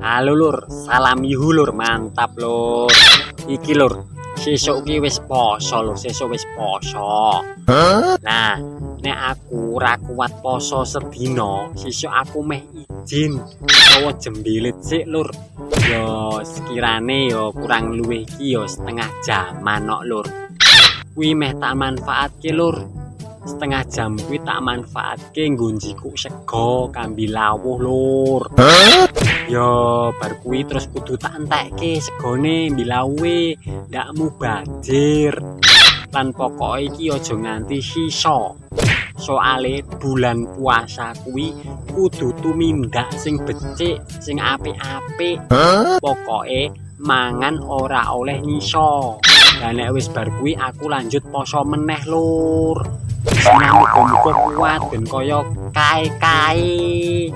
Halo lur, salam yuhu lur, mantap lur. Iki lur, sesuk ki wis poso lur, sesuk wis poso. Nah, nek aku ora kuat poso sedina, sesuk aku meh izin utawa jembelit sik lur. Yo sekirane yo kurang luwih iki yo setengah jaman kok lur. Kuwi meh tak manfaatke lur. Setengah jam kuwi tak manfaatke nggo njikuk sego kambi lawuh lur. Yo bar kuwi terus kudu tak entekke segone mbilawuhe, ndak mubazir. Lan pokoke iki aja nganti sisa. Soale bulan puasa kuwi kudu tumindak sing becik, sing apik-apik. Pokoke mangan ora oleh nyisa. Lah nek wis bar kuwi aku lanjut poso meneh lur. Bismillah, muga-muga kuat ben kaya kae-kae.